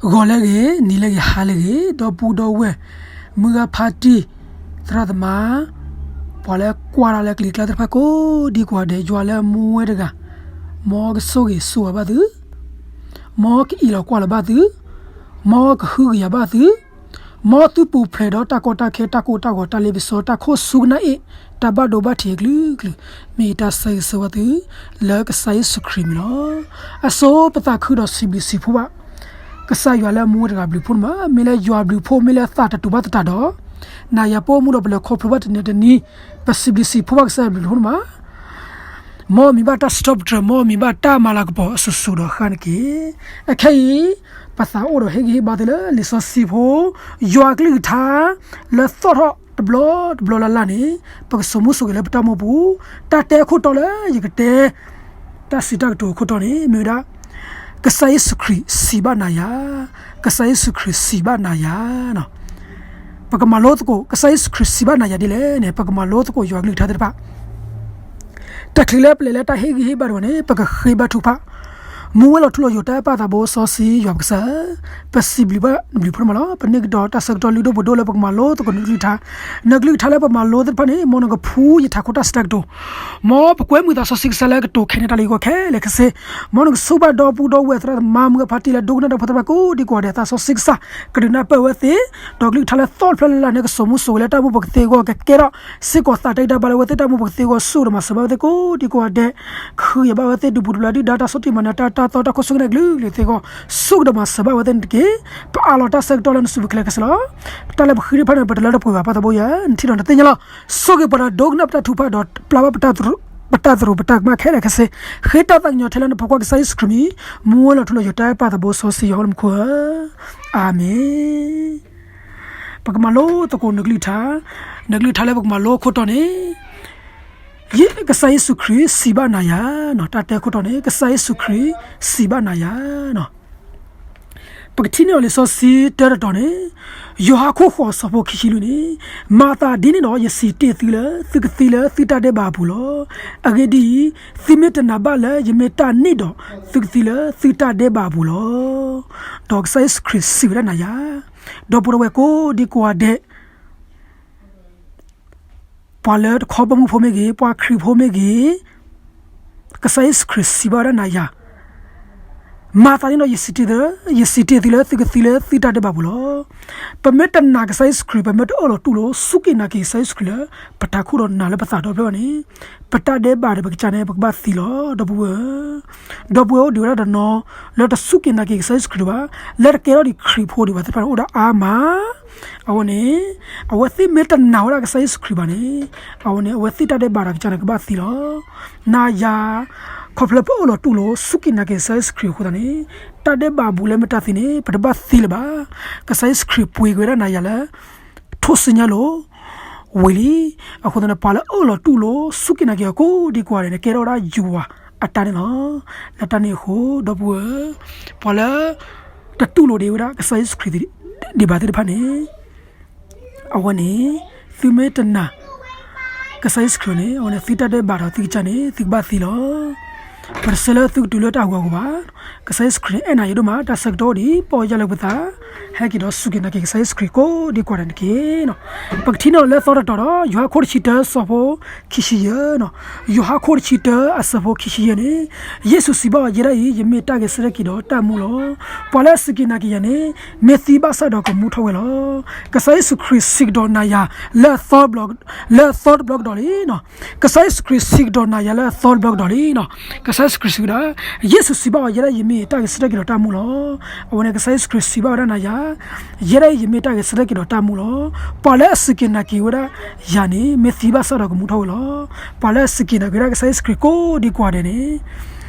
ဂီၤလၢအဂ့ၤ, နံၤလၢအဂ့ၤ, ဟါလၢအဂ့ၤ, ဒီပုၢ်ဒီဝဲၢ်, မုၢ်ဂၤဖါတံၢ်, သရၣ်သမါ, ပှၤလၢကွၢ်တၢ်လၢကလံၤကျါသ့ၣ်တဖၣ်ကိးဒံကိးဂၤဒဲး, ယွၤလၢအမူဝဲတဂၤ, မ်ကဆိၣ်ဂ့ၤဆိၣ်ဝါဘၣ်သု, မ်ကအံးလီၤကွၢ်လီၤဘၣ်သု, မ်ကဟုကယာ်ဘၣ်သု, မ်သုပူၤဖျဲးဒီးတၢ်ကီတၢ်ခဲတၢ်ကိၢ်တၢ်ဂီၤတၢ်လ့ပစီတၢ်ခိၣ်ဆူကနၣ်အ့ၣ်, တၢ်ဘၣ်ဒိဘၣ်ထံးအကလုာ်ကလုာ်, မ့ၢ်ယတၢ်ဆၢဂ့ၤဆၢဝါသု, လၢကစၢ်ယ့ၣ်ၡူးခရံာ်မံၤလီၤ. အဆိပသးခုဒီးစံးဘျုးစံးဖှိၣ်ဘၣ် ကစၢ်ယွၤလၢအမူဝဲတဂၤဘျုးဖှိၣ်န့ၣ်မး, မ့ၢ်လၢယွၤဘျုးဖှိၣ် မ့ၢ်လၢသးတတူာ်ဘၣ်သတးဒီး, နၤယၤပအိၣ်မူဒီးပလဲၤခီဖျိဘၣ်တနံၤတနံၤ, ပစံးဘျုးစံးဖှိၣ်ဘၣ်ကစၢ်ယွၤဘျုးဖှိၣ်န့ၣ်မး မ်မံၤဘၣ်တၢ်စံးထီၣ်ပတြၢၤ, မ်မံၤဘၣ်တၢ်မၤလၤကပီၤအစိၤစိၤဒီးဃၣ်န့ၣ်တက့ၢ်. အခဲအံၤ, ပသးအိၣ်ဒီးဟ့ၣ်ဂံၢ်ဟ့ၣ်ဘါသုလၢလံာ်စီဆှံဖိ, ယွၤကလုၢ်ကထါ, လၢသီၣ်ထီၣ်တဘျီတဘျီလၢ်လၢ်န့ၣ်, ပကစိာ်မူစိာ်ဂဲၤလၢပတၢ်အိၣ်မူပူၤ, တၢ်တဲအခိၣ်တီလၢယကတဲ တၢ်စံးတၢ်ကတိၤအခိၣ်တီန့ၣ် မ့ၢ်ဝဲဒၣ်, ကစၢ်ယ့ၣ်ၡူးခရံာ်စံးဘၣ်နၤယၤ, ကစၢ်ယ့ၣ်ၡူးခရံာ်စံးဘၣ်နၤယၤ, ပကမၤလိသကိး ကစၢ်ယ့ၣ်ၡူးခရံာ်စံးဘၣ်နၤယၤဒ်လဲၣ်န့ၣ် ပကမၤလိသကိးယွၤကလုၢ်ကထါသ့ၣ်တဖၣ် တချုးလၢပလဲၤလၢတၢ်ဟ့ၣ်ဂံၢ်ဟ့ၣ်ဘါတဝဲန့ၣ် ပကဃ့ဘါထုကဖၣ်, မူဝဲလီၤထူလီၤယိာ်တၢ်အဲၣ်ပၢ်သးဘိစီဆှံယွၤပကစၢ်, ပစံးဘျုးဘၣ်နဘျုးဖှိၣ်န့ၣ်မးလီၤ. ပန့ၢ်ကဒီးတၢ်ဆၢကတီၢ်လုၢ်ဒိၣ်ပှ့ၤဒိၣ်လၢပကမၤလိသကိးနကလုၢ်ကထါ, နကလုၢ်ကထါလၢပမၤလိသ့ၣ်တဖၣ်န့ၣ် မ်နကဖှူယထးခိၣ်တၢ်စံးတၢ်ကတိၤ, မ်ပကွဲမုာ်သးစီဆှံကစၢ်လၢကတိၤခဲန့ၣ်တၢ်လၢယဂီၢ်ခဲလၢာ်ခဲဆ့, မ်နကဆိၣ်ဘၣ်ဒီပုၢ်ဒီဝဲၢ်သရၣ်သမါမုၢ်ဂၤဖါတံၢ်လၢဒိကနၣ်တၢ်ဖိသ့ၣ်တဖၣ်ကိးဒံကိးဂၤဒဲး သးစီဆှံကစၢ်, ကဒုးနၢ်ပၢၢ်ဝဲသ့ၣ်, ဒီးကလုၢ်ကထါလၢသီၣ်တဖျၢၣ်လၢ်လၢ်န့ၣ် ကစိာ်မူစိာ်ဂဲၤလၢတၢ်အိၣ်မူပူၤ ပကသ့အဂီၢ် ကကဲထီၣ်စ့ၢ်ကီးသးတၢ်ဂံၢ်တၢ်ဘါလၢအဝဲသ့ၣ်တၢ်အိၣ်မူပူၤ ကသ့အဂီၢ် စိၣ်ကဒီးမၤစၢၤဘၣ်ဝဲသ့ၣ်ကိးဒံကိးဂၤဒဲး, ဃုကယာ်ဘၣ်ဝဲသ့ၣ် ဒုးပူၤတဘျီဒုၣ်ဒါ တၢ်ဆီၣ်တံၢ်မၤနၢၤ တၢ်တၢ်သီတၢ်ခိၣ်ဆူကနၣ်ကလုာ်ကလုာ်သ့ၣ်အဂီၢ် စိၣ်ကဒီးမၤစၢၤဘၣ်ဝဲသ့ၣ်န့ၣ်တက့ၢ်. ပအးလီၤတၢ်ဆၢကတီၢ်လၢနစုပူၤခဲလၢာ်ခဲဆ့လီၤ. တၢ်လၢပဃ့တဖၣ်န့ၣ် ပတလၢတပှဲၤဘၣ် ပၢ်သးဘိယွၤ, နထံၣ်ဒီးနသ့ၣ်ညါလီၤ. ဆိၣ်ဂ့ၤပှၤဒီးဒိကနၣ်ပတၢ်ထုကဖၣ်ဒီးပျၢ်ဘၣ်ပတၢ်သရူးပတၢ်ကမၣ်ခဲလၢာ်ခဲဆ့, ဃ့တၢ်သးကညီၤထဲလၢနဖိခွါကစၢ်ယ့ၣ်ၡူးခရံာ်မံၤ, မူဝဲလီၤထူလီၤယိာ်တၢ်အဲၣ်ပၢ်သးဘိစီဆှံယွၤဟီၣ်ခိၣ်ဖိ, အၤမ့ၣ်. ပကမၤလိသကိးနကလုၢ်ကထါ, နကလုၢ်ကထါလၢပကမၤလိအခိၣ်တီန့ၣ် ကစၢ်ယ့ၣ်ၡူးခရံာ်စံးဘၣ်နၤယၤ, တၢ်တဲခိၣ်တီန့ၣ် ကစၢ်ယ့ၣ်ၡူးခရံာ်စံးဘၣ်နၤယၤ. ပကထံၣ်န့ၢ်အီၤလံာ်စီဆှံတၢတတီၤန့ၣ်, ယိၤဟၣ်ခိၣ်ဃိးဆၢဖိခံဆံလွံၢ်န့ၣ်, မၤသးဒ်န့ၣ်ဒီး ယစံးတ့ၢ်သုလၢ သုကသံလၢသုတၢ်ဒဲးဘးအပူၤလီၤ. အဂ့ၢ်ဒ်အံၤ, သုမ့ၢ်တနာ်ဘၣ်လၢယမ့ၢ်တၢ်န့ၣ်ဒီး, သုကသံလၢသုတၢ်ဒဲးဘးအပူၤလီၤ. ဒီးကစၢ်ယ့ၣ်ၡူးခရံာ်စံးဝဲဒၣ်နၤယၤ, ဒီပုၢ်ဒီဝဲၢ်ကိးဒံကိးဂၤဒဲး ပှၤလၢတခီဘီမုၢ်ဖိမ့ၢ်ဂ့ၤ, ပှၤခရံာ်ဖိမ့ၢ်ဂ့ၤ, ကစၢ်ယ့ၣ်ၡူးခရံာ်စံးဘၣ်ဝဲဒၣ်နၤယၤ, မၤသးဒ်န့ၣ်ဒီး ယစံးတ့ၢ်သုလၢသုကသံလၢသုတၢ်ဒဲးဘးပူၤလီၤ. ပမ့ၢ်တနာ်ကစၢ်ယ့ၣ်ၡူးခရံာ်, ပမ့ၢ်တအၢၣ်လီၤတူၢ်လိာ် စူၢ်က့ၤနာ်က့ၤကစၢ်ယ့ၣ်ၡူးခရံာ်လၢ ပတၢ်ခိၣ်ဒီးနၤလၢပသးဒီဖျၢၣ်ဘၣ်န့ၣ်, ပတၢ်ဒဲးဘးဒီးပကစၢ်န့ၣ် ပကဘၣ်သံလီၤ. ဒီပုၢ်ဝဲၢ် ဒီပုၢ်ဝဲၢ်အိၣ်ဒံးဝဲဒၣ်တနီၤ လၢတစူၢ်က့ၤနာ်က့ၤကစၢ်ယ့ၣ်ၡူးခရံာ်ဒံးဘၣ်, လၢတကဲထီၣ်ဒံးခရံာ်ဖိဒံးဘၣ်သ့ၣ်တဖၣ်န့ၣ် အိၣ်ဒၣ်အါမး. အဝဲန့ၣ်, အဝဲသ့ၣ်မ့ၢ်တနာ်ဝဲဒၣ်ကစၢ်ယ့ၣ်ၡူးခရံာ်ဘၣ်န့ၣ်, အဝဲန့ၣ် အဝဲသ့ၣ်တၢ်ဒဲးဘးဒီးကစၢ်န့ၣ် ကဘၣ်သံလီၤ. နၤယၤ, ခီဖျိပအၢၣ်လီၤတူၢ်လိာ် စူၢ်က့ၤနာ်က့ၤကစၢ်ယ့ၣ်ၡူးခရံာ်အဃိသတးန့ၣ်, တၢ်ဒဲးဘးပူၤလၢမ့ၢ်တၢ်သံန့ၣ် ပတဘၣ်သံလၢၤဘၣ်. ကစၢ်ယ့ၣ်ၡူးခရံာ်ပှ့ၤက့ၤဝဲဒၣ်နၤယၤလၢ ထိၣ်စုညါလိၤ ဝံၤလံ. အဃိသတးန့ၣ် ပှၤလၢအအၢၣ်လီၤတူၢ်လိာ် စူၢ်က့ၤနာ်က့ၤအီၤကိးဒံကိးဂၤဒဲးန့ၣ် ကဲထီၣ်ဝဲဒၣ်ယွၤအတၢ်န့ၣ်လီၤ. လၢတၢ်န့ၣ်အဃိ ဒီပုၢ်ဝဲၢ်, ပှၤလၢ တတူၢ်လိာ်ဒံးဝဲဒၣ်ကစၢ်ယ့ၣ်ၡူးခရံာ်ဒံးဘၣ်သ့ၣ်တဖၣ်န့ၣ်, အဝဲန့ၣ်, သုမ့ၢ်တနာ် ကစၢ်ယ့ၣ်ၡူးခရံာ်န့ၣ် အဝဲန့ၣ် သုတၢ်ဒဲးဘးဒီးသုကစၢ်န့ၣ် သုကဘၣ်သံလီၤ. ပတဆၢလၢသုကတုၤလၢတၢ်ဟးဂီၤအဂီၢ်ဘၣ်. ကစၢ်ယ့ၣ်ၡူးခရံာ်န့ၣ် အဲၣ်နၤယဒိၣ်မး, တၢ်ဆၢကတီၢ်အိၣ်ဒံး ပီၢ်ယၢ်လၢပသး, ဟဲက့ၤဒီးစူၢ်က့ၤနာ်က့ၤကစၢ်ယ့ၣ်ၡူးခရံာ်ကိးဒံကိးဂၤဒဲးန့ၣ်တက့ၢ်. ပကထံၣ်န့ၢ်လၢသီတတီၤဒီး ယိၤဟၣ်ခိၣ်တဆံတၢဆၢဖိခံဆံယဲၢ်, ယိၤဟၣ်ခိၣ်တဆံတၢအဆၢဖိခံဆံယဲၢ်န့ၣ်, ယ့ၣ်ၡူးစံးဘၣ်အီၤ, ယဲဒၣ်အံၤ ယမ့ၢ်တၢ်ဂဲၤဆၢထၢၣ်က့ၤဒီးတၢ်မူလီၤ. ပှၤလၢအစူၢ်က့ၤနာ်က့ၤယၤန့ၣ်, မ့ၢ်သံဘၣ်ဆၣ်ဒီးကမူထီၣ်ဝဲလီၤ. ကစၢ်ယ့ၣ်ၡူးခရံာ်စံးကဒီးနၤယၤ လၢအသီတဘျီကဒီးလံ. ကစၢ်ယ့ၣ်ၡူးခရံာ်စံးကဒီးနၤယၤလၢအသီတဘျီကဒီးလံ. ကစၢ်ယ့ၣ်ၡူးခရံာ်စံးဝဲဒၣ်, ယ့ၣ်ၡူးစံးဘၣ်အီၤ, ယဲဒၣ်အံၤ ယမ့ၢ်တၢ်ဂဲၤဆၢထၢၣ်က့ၤဒီးတၢ်မူလီၤ. အဝဲန့ၣ် ကစၢ်ယ့ၣ်ၡူးခရံာ်စံးဘၣ်ဝဲဒၣ်နၤယၤ, ယဲဒၣ်အံၤ ယမ့ၢ်တၢ်ဂဲၤဆၢထၢၣ်က့ၤဒီးတၢ်မူလီၤ. ပှၤလၢအစူၢ်က့ၤနာ်က့ၤဝဲဒၣ်ယၤန့ၣ် မ့ၢ်သံဘၣ်ဆၣ်ဒီးကမူထီၣ်ဝဲလီၤ. ပှၤလၢအစူၢ်က့ၤနာ်က့ၤဝဲဒၣ်ကစၢ်ယ့ၣ်ၡူးခရံာ်ကိးဒံကိးဂၤဒဲးန့ၣ်,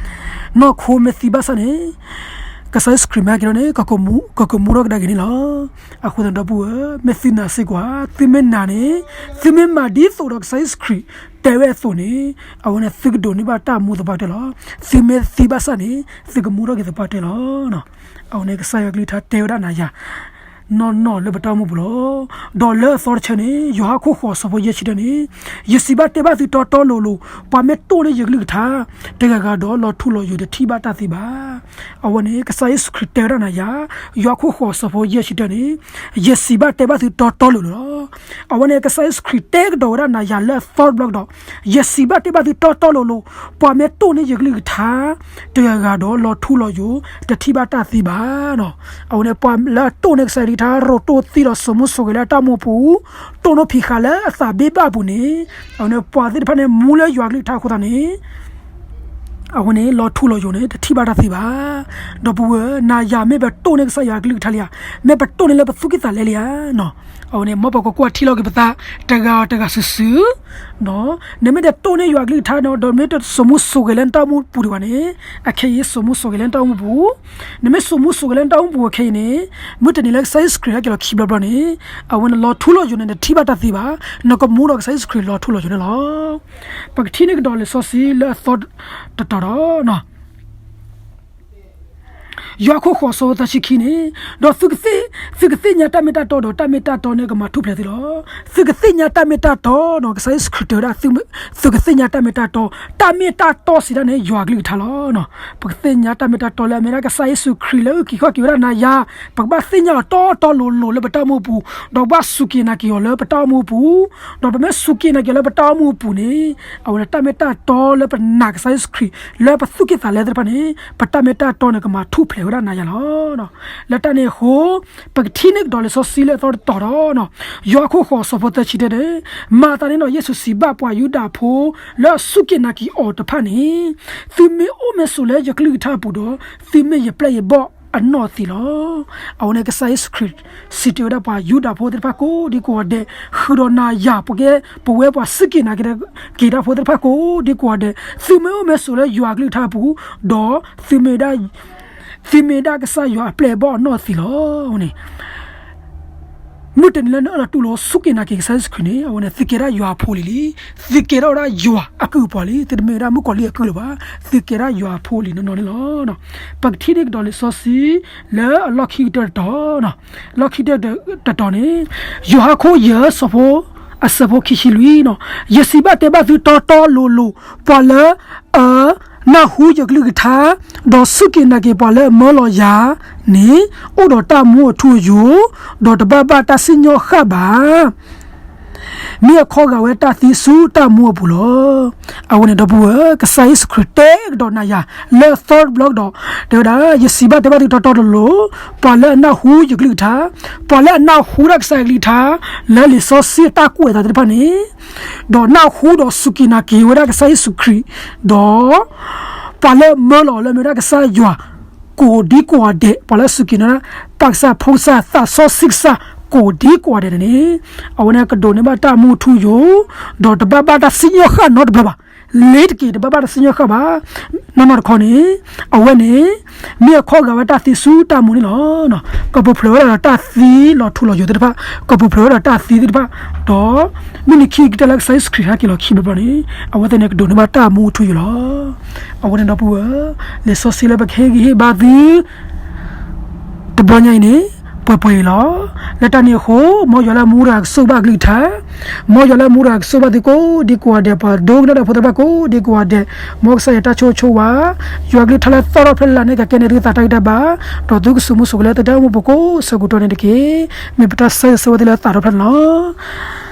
နီၢ်ခိမ့ၢ်သံဘၣ်ဆၣ်န့ၣ်, ကစၢ်ယ့ၣ်ၡူးခရံာ်မ့ၢ်ဟဲက့ၤဒီးန့ၣ် ကကမူထီၣ်ကဒါက့ၤန့ၣ်လီၤ. အဃိသတးဒီး ဒီပုၢ်ဝဲၢ်, မ့ၢ်သုနာ်စ့ၢ်ကီးဧါ, သုမ့ၢ်နာ်န့ၣ်, သုမ့ၢ်မၤဒ်သိးဒီးကစၢ်ယ့ၣ်ၡူးခရံာ်တဲဝဲအသိးန့ၣ်, အဝဲန့ၣ် သုကဒိးန့ၢ်ဘၣ်တၢ်မူသပှၢ်တၢၢ်လီၤ. သုမ့ၢ်သံဘၣ်ဆၣ်န့ၣ် သုကမူထီၣ်က့ၤသပှၢ်တၢၢ်လီၤ. အဝဲန့ၣ် ကစၢ်ယွၤကလုၢ်ကထါတဲဝဲဒၣ်နၤယၤ နီၢ်နီၢ်လၢပတၢ်အိၣ်မူပူၤလီၤ. ဒီးလၢအသီတဆၢန့ၣ် ယိၤဟၣ်ခိၣ်ဃိးအဆၢဖိယဲၢ်ဆံတၢန့ၣ်, ယစံးဘၣ်တဲဘၣ်သုတီတီလိၤလိၤ, ပှၤမ့ၢ်တိၢ်န့ၢ်ယကလုၢ်ကထါ တဂၤဂၤဒီး လီၤထူလီၤယိာ်တထံၣ်ဘၣ်တၢ်သ့ဘၣ်. အဝဲန့ၣ် ကစၢ်ယ့ၣ်ၡူးခရံာ်တဲဝဲဒၣ်နၤယၤ, ယိၤဟၣ်ခိၣ်ဃိးအဆၢဖိယဲၢ်ဆံတၢန့ၣ်, ယစံးဘၣ်တဲဘၣ်သုတီတီလိၤလိၤလီၤ. အဝဲန့ၣ် ကစၢ်ယ့ၣ်ၡူးခရံာ်တဲကဒီးဝဲဒၣ်နၤယၤလၢအသီတဘျီကဒီး, ယစံးဘၣ်တဲဘၣ်သုတီတီလိၤလိၤ, ပှၤမ့ၢ်တိၢ်န့ၢ်ယကလုၢ်ကထါ တဂၤဂၤဒီး လီၤထူလီၤယိာ်တထံၣ်ဘၣ်တၢ်သ့ဘၣ်. အဝဲန့ၣ်ပှၤလၢအတိၢ်န့ၢ်ကစၢ်ယွၤကလုၢ်ကထါ ရိၤတိၢ်သံဒီးစိာ်မူစိာ်ဂဲၤလၢအတၢ်အိၣ်မူပူၤ, တိၢ်နီၣ်ဖံးဃာ်လၢအသးဘ့ၣ်ဘၣ်အပူၤန့ၣ်, အဝဲန့ၣ်ပှၤသ့ၣ်တဖၣ်န့ၣ် မူလၢယွၤကလုၢ်ကထါအဃိသတးန့ၣ် အဝဲန့ၣ် လီၤထူလီၤယိာ်န့ၣ် တထံၣ်ဘၣ်တၢ်သ့ဘၣ်. ဒီပုၢ်ဝဲၢ် နၤယၤမ့ၢ်ပတိၢ်န့ၢ်ကစၢ်ယွၤကလုၢ်ကထါလံဧါ, မ့ၢ်ပတိၢ်န့ၢ်လၢပသူၣ်ကံၢ်သးလဲလံဧါ. အဝဲန့ၣ် မ်ပကကွၢ်ထံလီၤက့ၤပသး တဂၤတဂၤစုာ်စုာ်, နမ့ၢ်တတိၢ်န့ၢ်ယွၤကလုၢ်ကထါဒီး မ့ၢ်တစိာ်မူစိာ်ဂဲၤလၢနတၢ်အိၣ်မူပူၤဒံးဘၣ်န့ၣ်, အခဲအံၤစိာ်မူစိာ်ဂဲၤလၢနတၢ်အိၣ်မူပူၤ, နမ့ၢ်စိာ်မူစိာ်ဂဲၤလၢနတၢ်အိၣ်မူပူၤအခဲအံၤန့ၣ်, မုၢ်တနံၤလၢကစၢ်ယ့ၣ်ၡူးခရံာ်ဟဲက့ၤလီၤခံဘျီဘျီန့ၣ်, အဝဲန့ၣ်လီၤထူလီၤယိာ်န့ၣ် နထံၣ်ဘၣ်တၢ်သ့ဘၣ်, နကမူဒီးကစၢ်ယ့ၣ်ၡူးခရံာ်လီၤထူလီၤယိာ်န့ၣ်လီၤ. ပကထံၣ်န့ၢ်ကဒီးလံာ်စီဆှံလၢအသီတတီၤဒီး ယိၤဟၣ်ခိၣ်ဃိးအဆၢဖိသၢဆံခံန့ၣ်, ဒီးသုကသ့ၣ်, သုကသ့ၣ်ညါတၢ်မ့ၢ်တၢ်တီဒီး တၢ်မ့ၢ်တၢ်တီန့ၣ်ကမၤထူၣ်ဖျဲးသုလီၤ. သုကသ့ၣ်ညါတၢ်မ့ၢ်တၢ်တီဒီး ကစၢ်ယ့ၣ်ၡူးခရံာ်တဲဝဲဒၣ် သုကသ့ၣ်ညါတၢ်မ့ၢ်တၢ်တီ, တၢ်မ့ၢ်တၢ်တီစံးတၢ်န့ၣ် ယွၤကလုၢ်ကထါလီၤ. ပကသ့ၣ်ညါတၢ်မ့ၢ်တၢ်တီလၢအမ့ၢ်ဒၣ်ကစၢ်ယ့ၣ်ၡူးခရံာ်လၢအုၣ်က့ၤခီၣ်က့ၤဝဲဒၣ်နၤယၤ, ပကဘၣ်သ့ၣ်ညါအီၤတီတီလိၤလိၤလၢပတၢ်အိၣ်မူပူၤ, ဒီးဘၣ်စူၢ်က့ၤနာ်က့ၤအီၤလၢပတၢ်အိၣ်မူပူၤ, ဒီးပမ့ၢ်စူၢ်က့ၤနာ်က့ၤအီၤလၢပတၢ်အိၣ်မူပူၤန့ၣ်, အဝဲန့ၣ်တၢ်မ့ၢ်တၢ်တီလၢပနာ်ကစၢ်ယ့ၣ်ၡူးခရံာ် လၢပသူၣ်ကံၢ်သးလဲသ့ၣ်တဖၣ်န့ၣ်, ပတၢ်မ့ၢ်တၢ်တီန့ၣ် ကမၤထူၣ်ဖျဲးဝဲဒၣ်နၤယၤလီၤ. လၢတၢ်န့ၣ်အဃိ, ပကထံၣ်န့ၢ်ကဒီးလံာ်စီဆှံလၢအသီတတီၤဒီး, ယိၤဟၣ်ခိၣ်ဃိးအဆၢဖိသၢဆံတၢန့ၣ်, မၤသးဒ်န့ၣ်ဒီး ယ့ၣ်ၡူးစံးဘၣ်ပှၤယူဒၤဖိလၢအစူၢ်က့ၤနာ်က့ၤအီၤတဖၣ်န့ၣ်, သုမ့ၢ်အိၣ်မ့ၢ်ဆိးလၢယကလုၢ်ကထါအပူၤဒီး, သုမ့ၢ်ယပျဲၢ်ယဘီၣ်အနီၢ်သံးလီၤ. အဝဲန့ၣ်ကစၢ်ယ့ၣ်ၡူးခရံာ် စံးတ့ၢ်ဝဲဒၣ်ပှၤယူဒၤဖိသ့ၣ်တဖၣ်ကိးဒံကိးဂၤဒဲး, ဃုာ်ဒီးနၤယၤပကဲ ပဝဲပှၤစူၢ်က့ၤနာ်က့ၤတၢ်ဖိသ့ၣ်တဖၣ်ကိးဒံကိးဂၤဒဲး, သုမ့ၢ်အိၣ်မ့ၢ်ဆိးလၢယွၤကလုၢ်ကထါအပူၤ, ဒီးသုမ့ၢ်ဒၣ် သုမ့ၢ်ဒၣ်ကစၢ်ယွၤအပျဲၢ်အဘီၣ်အနီၢ်သံးလီၤန့ၣ်, မုၢ်တနံၤလၢနအၢၣ်လီၤတူၢ်လိာ်စူၢ်က့ၤနာ်က့ၤကစၢ်ယ့ၣ်ၡူးခရံာ်န့ၣ်, အဝဲန့ၣ် သုကဲဒၣ်ယွၤအဖိလံၤလံ, သုကဲထီၣ်ဝဲဒၣ်ယွၤအကုၢ်အပှၤလံ, သုတမ့ၢ်ဝဲဒၣ်မုၣ်ကီၤလံၢ်အကုၢ်လၢၤဘၣ်, သုကဲဒၣ်ယွၤအဖိလံၤနီၢ်နီၢ်န့ၣ်လီၤ. ပကထံၣ်န့ၢ်ကဒီးလံာ်စီဆှံ လၢအလီၢ်ခံကတၢၢ်တတီၤ, လီၢ်ခံကတၢၢ်တတီၤန့ၣ်, ယိၤဟၣ်ခိၣ်ယဲၢ်အဆၢဖိ အဆၢဖိခံဆံလွံၢ်န့ၣ်, ယစံးဘၣ်တဲဘၣ်သုတီတီလိၤလိၤ, ပှၤလၢ အနၢ်ဟူယကလုၢ်ကထါ, ဒီးစူၢ်က့ၤနာ်က့ၤပှၤလၢအမၢလီၤယၤန့ၣ်, အိၣ်ဒီးတၢ်မူအထူအယိာ်, ဒီးတဘၣ်ဘၣ်တၢ်စံၣ်ညီၣ်ဃၣ်ဘၣ်. မ့ၢ်အခီဂာ်ဝဲတၢ်သံဆူတၢ်မူအပူၤလီၤ. အဝဲန့ၣ်ဒီပုၢ်ဝဲၢ် ကစၢ်ယ့ၣ်ၡူးခရံာ်တဲကဒီးနၤယၤ လၢအသီတဘျီကဒီး, တဲဝဲဒၣ် ယစံးဘၣ်တဲဘၣ်သုတီတီလိၤလိၤ, ပှၤလၢအနၢ်ဟူယကလုၢ်ကထါ, ပှၤလၢအနၢ်ဟူဒၣ်ကစၢ်ယွၤကလုၢ်ကထါ, လၢလံာ်စီဆှံအတၢ်ကွဲးအသးသ့ၣ်တဖၣ်န့ၣ်, ဒီးနၢ်ဟူဒီးစူၢ်က့ၤနာ်က့ၤဝဲဒၣ်ကစၢ်ယ့ၣ်ၡူးခရံာ်, ဒီး ပှၤလၢအမၢလီၤလၢအမ့ၢ်ဝဲဒၣ်ကစၢ်ယွၤ ကိးဒံကိးဂၤဒဲး, ပှၤလၢအစူၢ်က့ၤနာ် ပၢ်ကစၢ် ဖိကစၢ် သးစီဆှံကစၢ် ကိးဒံကိးဂၤဒဲးန့ၣ်, အဝဲန့ၣ်ကဒိးန့ၢ်ဘၣ်တၢ်မူထူယိာ်, ဒီးတဘၣ်ဘၣ်တၢ်စံၣ်ညီၣ်ဃၣ်နီတဘျီဘၣ်, လ့ၤတက့ၤ တဘၣ်ဘၣ်တၢ်စံၣ်ညီၣ်ဃၣ်ဘၣ်, နီၢ်နီၢ်တခီန့ၣ်, အဝဲန့ၣ် မ့ၢ်အခီဂာ်ဝဲတၢ်သံဆူတၢ်မူန့ၣ်လီၤ. ကပူၤဖျဲးဝဲဒၣ်ဒီးတၢ်သံလီၤထူလီၤယိာ်သ့ၣ်တဖၣ်, ကပူၤဖျဲးဝဲဒၣ်တၢ်သံသ့ၣ်တဖၣ်, ဒီး မုၢ်နံၤခံကတၢၢ်လၢကစၢ်ယ့ၣ်ၡူးခရံာ်ဟဲက့ၤလီၤခံဘျီဘျီန့ၣ်, အဝဲသ့ၣ်န့ၣ်ကဒိးန့ၢ်ဘၣ်တၢ်မူထူယိာ်လီၤ. အဝဲန့ၣ်ဒီပုၢ်ဝဲၢ်, လံာ်စီဆှံလၢပကဟ့ၣ်ဂံၢ်ဟ့ၣ်ဘါသု တဘျီညါအံၤန့ၣ်, ပှဲၤပှဲၤအံၤလီၤ. လၢတၢ်န့ၣ်အဃိ, မ်ယွၤလၢအမူတဂၤကဆိၣ်ဘၣ်အကလုၢ်ကထါ, မ်ယွၤလၢအမူတဂၤကဆိၣ်ဘၣ်သုကိးဒံကိးဂၤဒဲး, ပှၤဒိကနၣ်တၢ်ဖိသ့ၣ်တဖၣ်ကိးဒံကိးဂၤဒဲး, မ်ကစၢ်ယွၤတၢ်ဆိၣ်ဂ့ၤဆိၣ်ဝါ, ယွၤကလုၢ်ကထါလၢသီၣ်ထီၣ်ဖျဲၣ်လၢ်န့ၣ် ကကဲန့ၢ်သုသးတၢ်ဂံၢ်တၢ်ဘါ, ဒီးသုကဆိၣ်မူဆိၣ်ဂဲၤလၢသုတၢ်အိၣ်မူပူၤကိးဆၢကတီၢ်န့ၣ်တက့ၢ်. မ့ၢ်ပတၢ်ဆၢဂ့ၤဆၢဝါသုလၢသးထီၣ်ဖျဲၣ်န့ၣ်လီၤ.